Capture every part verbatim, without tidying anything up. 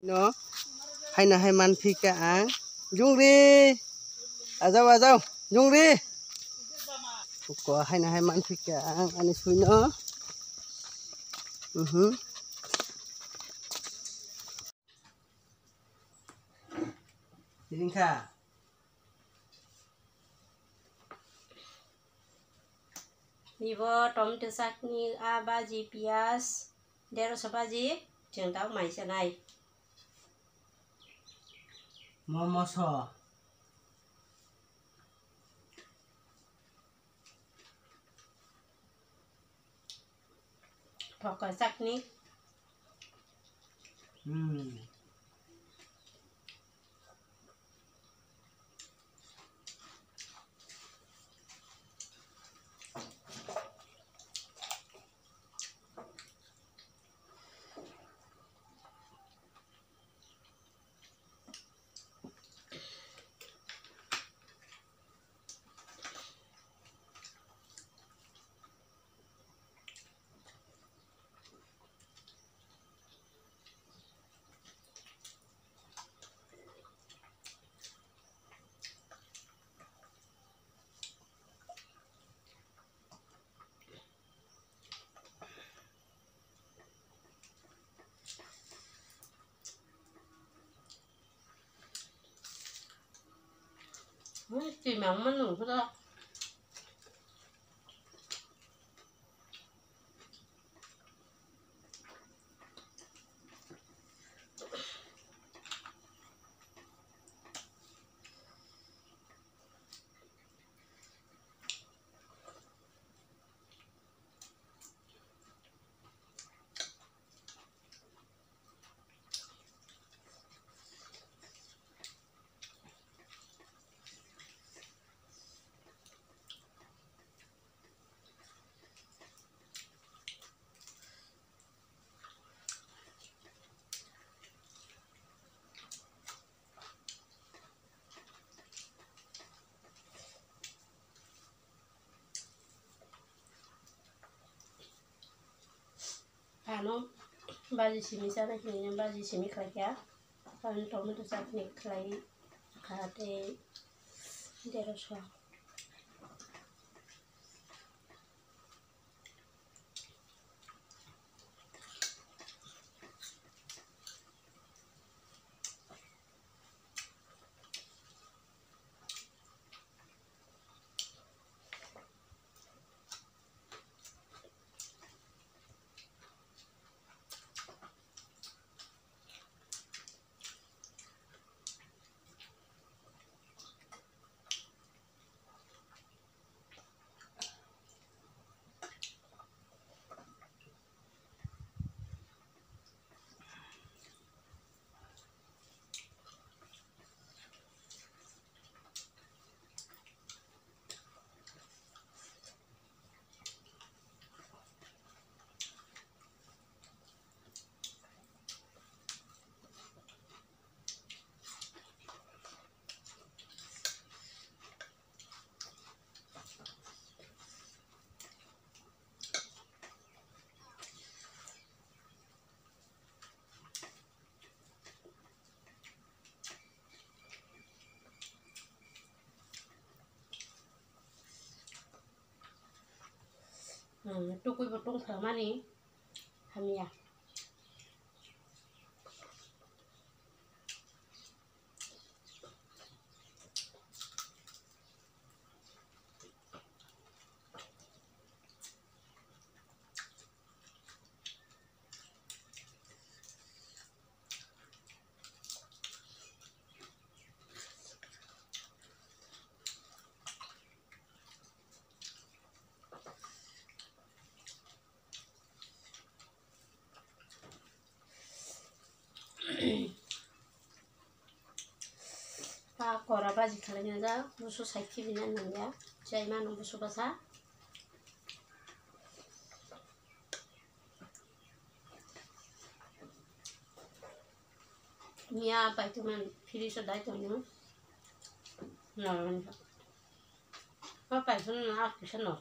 No, haina hai manphi ka ang. Jungri. Ajao, ajao. Jungri. Ko haina hai manphi ka ang ani suino. Mhm. Ringkha. Nibo tomato chutney, a baji, piyaj, derosho baji, chwng tabuk mai chanai. Momo so. Phoka chutney. Hmm. Ui, twi mangma nung khe da. Ano baji simi chana hinwi baji simi khlai kha. Ano tomato chutney khlai kha tei derosho. Hmm, tukui bo tongthokmani hamya. Ta kora baji khalai na ja, busu sai khibi na nang ya, chai mano busu basa. Nia pai tu man phiri so dai to no. No, no, no. Pai tu na aku sa no.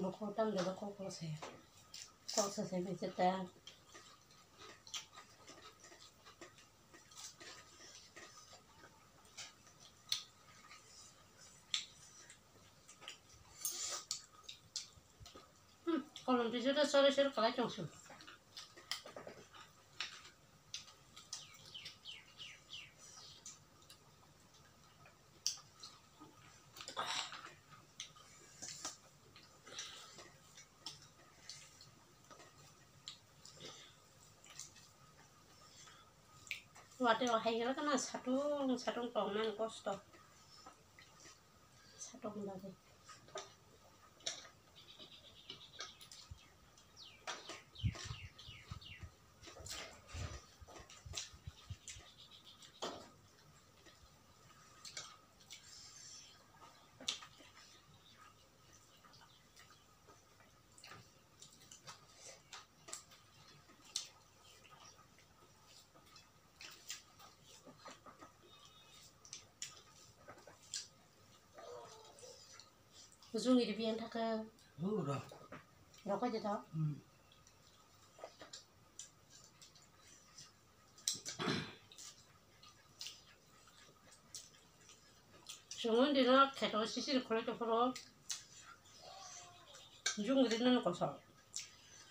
Bo kok tam de ba kok kok se. Kok se se bi se ta. Hmm, kolom twi jora sori sori kalai tong su. Watwi o hai hwnkhe no satung satung tongmani kosto. Satung bagwi. Jungiri biyan thaka. Hu, ro. Rokoi de to. Hmm. Chwng dino kheto sisiri khulai tongphuru jungri nani koso.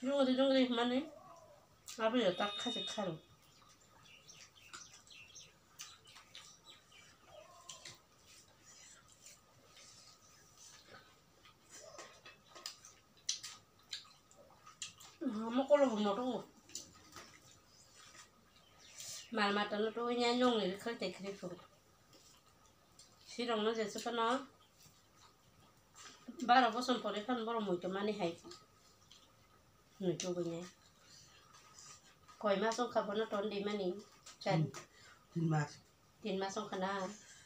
Jungri jungri hwnmani abo ya tak khasi kharu. Mokolo bo moto. Mal mata no to nya nyong ni khal te khri fu. Sirong no jesa phano baro bosom pore khan boro muito mani hai. Muito bo nya. Koi mas wngkha bono ton di mani. Chan. Hmm. Tin mas. Tin mas wngkha na,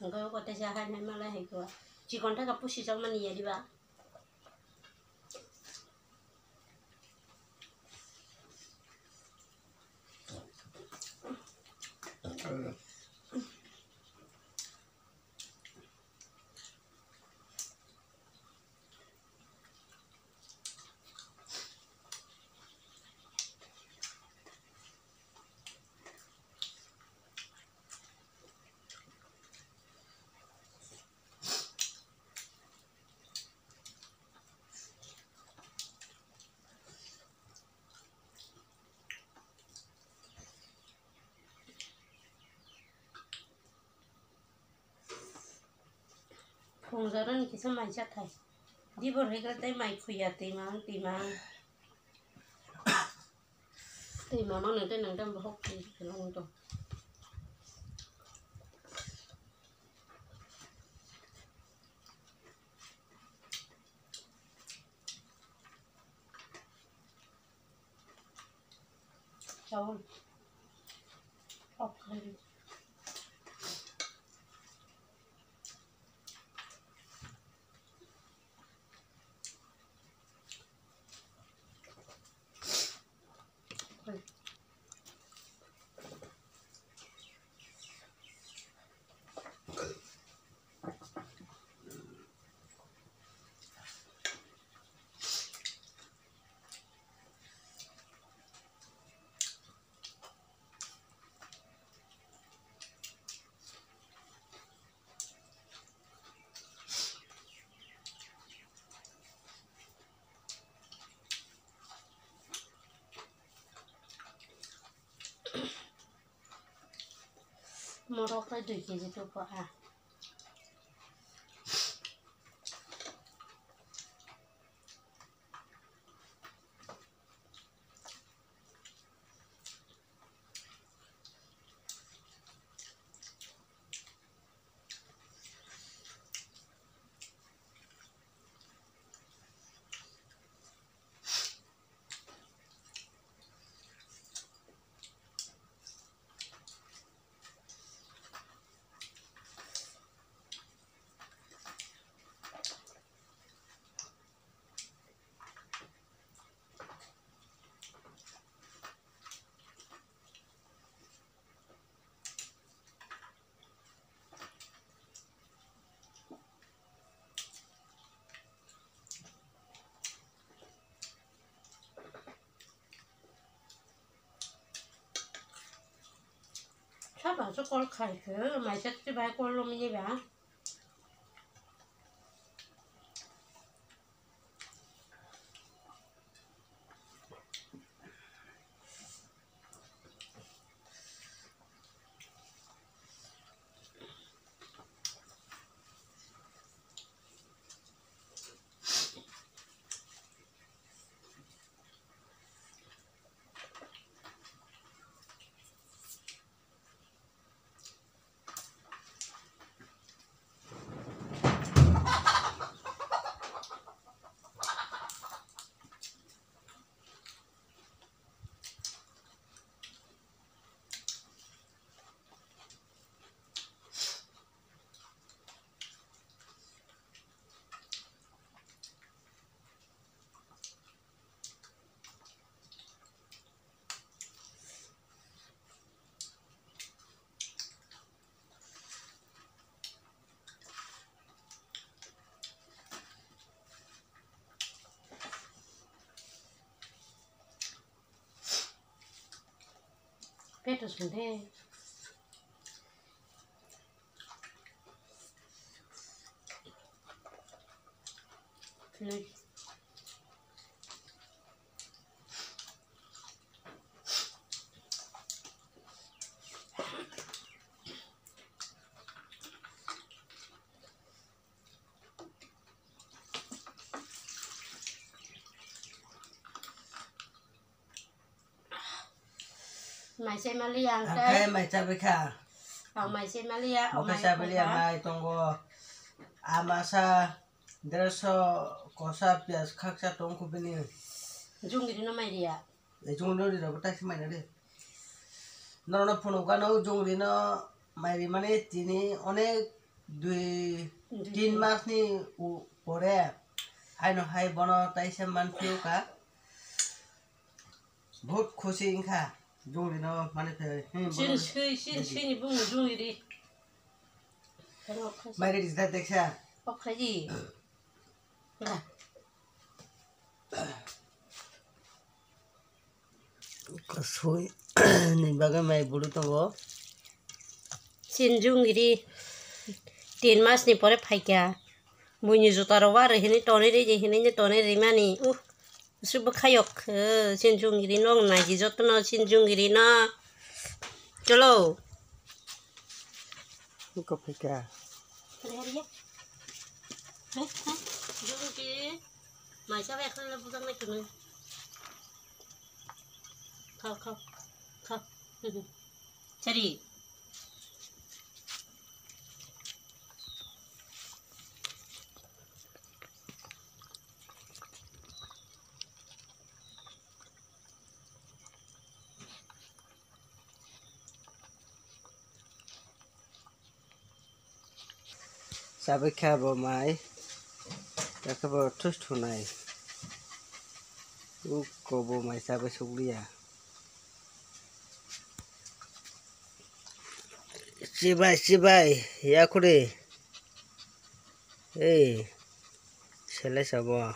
hwnkhe o koteisa hai nai malai hai khe chikon thaka pusi chang mani ya diba? Phungjaro ni kisa mai chathai. Dibor hai khe tei mai khuya twi mang twi mang. Twi mama nang tei nang tei bohok twi khe nang tong. Chawl. Off khai di. Morok khe dui kg tubu a. Aso kol khai khe, maisa twi bai kol lomni ba. Peto sungde. Mai se mali ang Ang tei. Khe mai chabai kha. Ang mai se mali ya, Bo o khe mai chabai ya kha. Mai tongo. Amasa, dersho, kosa, piyaj, khaksa tong khu bini. Jungri no mai riya. Ei jungri no rira bo taisi mai na de. Norok no phunuk gano jungri no mai ri mani tini onek dui, Dui tin tin. Mas ni u-, pore. Haino hai bono taisa man phiyo ka. Bahut khusi wngkha, jungri no mani phe, hmm, Sin bono sui, sin ready. Sui ni bung jungri. Tamo khaisa. Mai ready da deksa. Okhaji. Kasui ni bagwi mai bulu tongo. Sin jungri. Tin mas ni pore phaikha. Buini juta rok wa rw hinwi tonwi rw di hinwi no tonwi rw mani. Uh. Su bwkhayok, eh, sinjungiri no, naiji jotono sinjungiri no. Cholo. Iko phika. Jungki, maisa bai khana bujang nai kunu. Khao, khao, khao. Chari. Chabai kha bo mai, takhe bo thus thunai. Uko bo mai chabai sukliya. Chibai, chibai, yakhuri. Ei, selai sabo.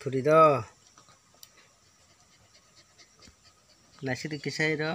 Thuri do. Naisidi kisai do.